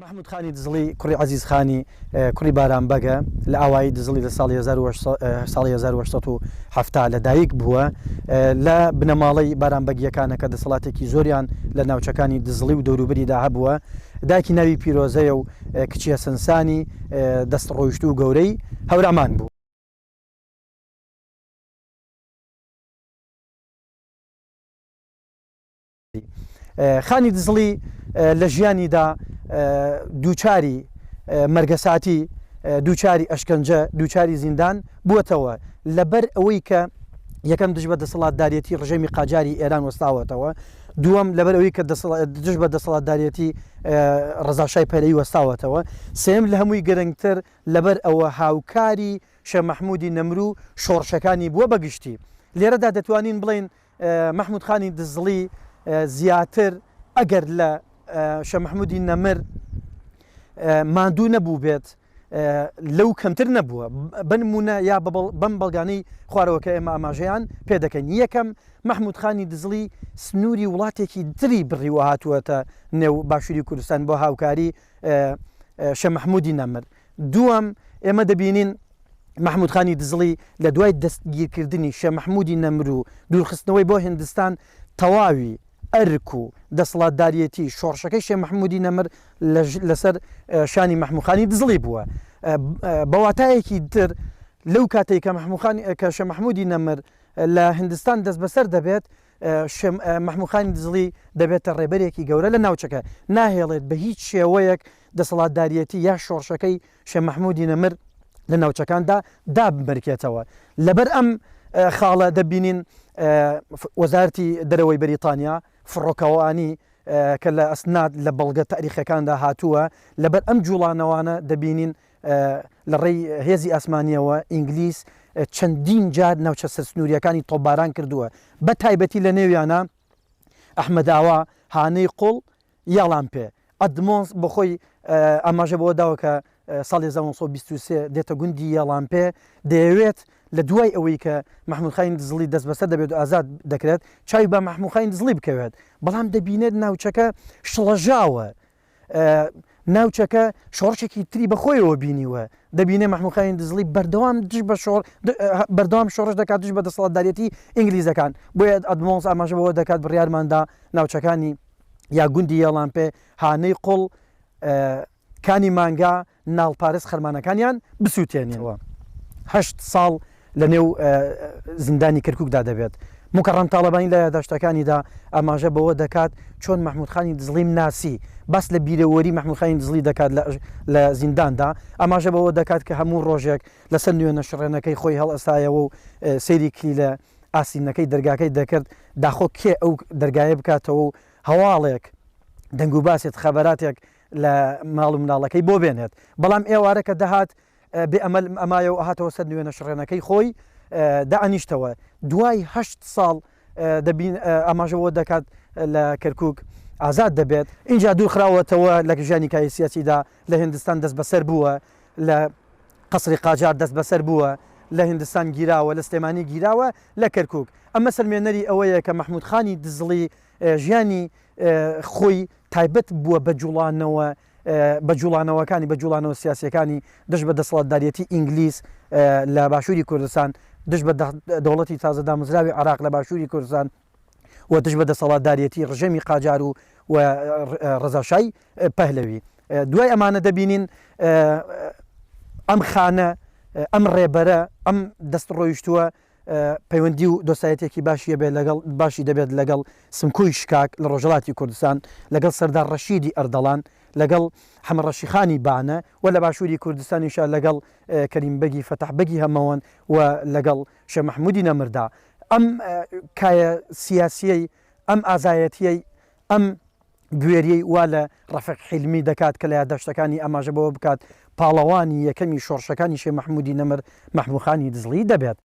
مەحموود خانی دزڵی کوڕی عەزیز خانی کوڕی بارام بەگە، لە ئاوایی دزڵی لە ساڵی ساڵی 1870 لە دایک بووە، لە بنەماڵەی بارام بەگییەکانە کە دەسەڵاتێکی زۆریان لە ناوچەکانی دزڵی و دەوروبەریدا هەبووە. دایکی ناوی پیرۆزەیە و کچی هەسەنسانی دەستڕۆیشتوو و گەورەی هەورامان بوو. خانی دزڵی لە ژیانیدا دووچاری مەرگەساتی، دووچاری ئەشکەنجە، دووچاری زیندان بووەتەوە، لەبەر ئەوەی کە یەکەم دژ بە دەسەڵاتداریەتی ڕژێمی قاجاری ئێران وەستاوەتەوە، دووەم لەبەر ئەوەی کە دژ بە دەسەڵاتداریەتی ڕەزاشای پەلەوی وەستاوەتەوە، سێیەم لە هەمووی گرنگتر لەبەر ئەوە هاوکاری شێخ مەحموودی نەمر و شۆڕشەکانی بووە بە گشتی. لێرەدا دەتوانین بڵێین مەحموود خانی دزڵی زیاتر ئەگەر لە شێخ مەحموودی نەمر ماندوو نەبووبێت لەو کەمتر نەبووە بە نموونە یا بەم بەڵگانەی خوارەوە کە ئێمە ئاماژەیان پێ دەکەین یەکەم مەحموود خانی دزڵی سنووری وڵاتێکی تری بڕیوە هاتووەتە نێو باشووری کوردستان بۆ هاوکاری شێخ مەحموودی نەمر دووەم، ئێمە دەبینین مەحموود خانی دزڵی لە دوای دەستگیرکردنی شێخ مەحموودی نەمر و دوورخستنەوەی بۆ هیندستان تەواوی ئەرک و دەسەڵاتداریەتی شۆڕشەکەی شێخ مەحموودی نەمر لەسەر شانی مەحموود خانی دزڵی بووە. بە واتایەکی تر لەو کاتەی کە مەحموود خانی کە شێخ مەحموودی نەمر لە هیندستان دەستبەسەر دەبێت شێخ مەحموود خانی دزڵی دەبێتە ڕێبەرێکی گەورە لە ناوچەکە، ناهێڵێت بە هیچ شێوەیەک دەسەڵاتداریەتی یا شۆڕشەکەی شێخ مەحموودی نەمر لە ناوچەکاندا دابمرکێتەوە. لەبەر ئەم خاڵە دەبینین وەزارەتی دەرەوەی بەریتانیا فڕۆکەوانی کە لە ئەسناد لە بەڵگە تاریخەکاندا هاتووە، لەبەر ئەم جوڵانەوانە دەبینین لە ڕێی هێزی ئاسمانییەوە ئینگلیز چەندین جار ناوچە سەرسنوورییەکانی تۆپباران کردووە، بە تایبەتی لە نێویانە ئەحمەداوا، هانەی قوڵ، یاڵانپێ. ئەدمۆنس بۆ خۆی ئاماژە بەوە داوە کە ساڵی 1923 دێتە گوندی یاڵانپێ، دەیەوێت لە دوای ئەوەی کە مەحموود خانی دزڵی دەستبەسەر دەبێت و ئازاد دەکرێت، چاوی بە مەحموود خانی دزڵی بکەوێت، بەڵام دەبینێت ناوچەکە شڵەژاوە، ناوچەکە شۆڕشێکی تری بەخۆیەوە بینیوە، دەبینێ مەحموود خانی دزڵی بەردەوام دژ بە شۆڕ بەردەوام شۆڕش دەکات دژ بە دەسەڵاتداریەتی ئینگلیزەکان، بۆیە ئەدمۆنس ئاماژە بەوە دەکات بڕیارماندا ناوچەکانی یا گوندی یێڵانپێ، هانەی قوڵ، کانی مانگا، ناڵپارێز خەرمانەکانیان بسووتێنین. هەشت ساڵ لە نێو زیندانی کەرکووکدا دەبێت. موکەڕەم تاڵەبانی لە یاداشتەکانیدا ئاماژە بەوە دەکات چۆن مەحموود خانی دزڵیم ناسی، باس لە بیرەوەری مەحموود خانی دزڵی دەکات لە زینداندا، ئاماژە بەوە دەکات کە هەموو ڕۆژێک لەسەر نوێنە شڕێنەکەی خۆی هەڵئەسایەوە و سەیری کلیلە ئاسنینەکەی دەرگاکەی دەکرد، داخۆ کێ ئەو دەرگایە بکاتەوە و هەواڵێک، دەنگوباسێت، خەبەراتێک لە ماڵ و مناڵەکەی بۆ بێنێت. بەڵام ئێوارە کە دەهات بێ ئەمەل ئەمایە و ئەهاتەوە سەر نوێنە شڕێنەکەی خۆی دائەنیشتەوە. دوای هەشت ساڵ دەبین ئاماژە بەوە دەکات لە کەرکووک ئازاد دەبێت. ئینجا دوورخراوەتەوە لە ژیانی کاری سیاسیدا لە هیندستان دەستبەسەر بووە، لە قەسری قاجار دەستبەسەر بووە، لە هیندستان گیراوە، لە سلێمانی گیراوە، لە کەرکووک. ئەمە سەلمێنەری ئەوەیە کە مەحموود خانی دزڵی ژیانی خۆی تایبەت بووە بە جوڵانەوە بە جوڵانەوەکانی بە جوڵانەوە سیاسیەکانی دژ بە دەسەڵاتداریەتی ئینگلیز لە باشووری کوردستان دژ بە دەوڵەتی تازە دامەزراوی عێراق لە باشووری کوردستان و دژ بە دەسەڵاتداریەتی ڕژێمی قاجار و و ڕەزاشای پەهلەوی دوای ئەمانە دەبینین ئەم خانە ئەم ڕێبەرە ئەم دەست ڕۆیشتووە پەیوەندی و دۆستایەتێکی باشی هەبێت لەگەڵ باشی دەبێت لەگەڵ سمکۆی شکاک لە ڕۆژهەڵاتی کوردستان، لەگەڵ سەردار ڕەشیدی ئەردەڵان، لەگەڵ حەمە ڕەشیخانی بانە و لە باشووری کوردستانیشا لەگەڵ کەریم بەگی فەتاح بەگی هەمەوەند و لەگەڵ شێخ مەحموودی نەمردا. ئەم کایە سیاسییەی، ئەم ئازایەتییەی، ئەم بوێریەی وا لە ڕەفیق حیلمی دەکات کە لە یادداشتەکانی ئاماژە بەوە بکات پاڵەوانی یەکەمی شۆڕشەکانی شێخ مەحموودی نەمر مەحمووخانی دزڵی دەبێت.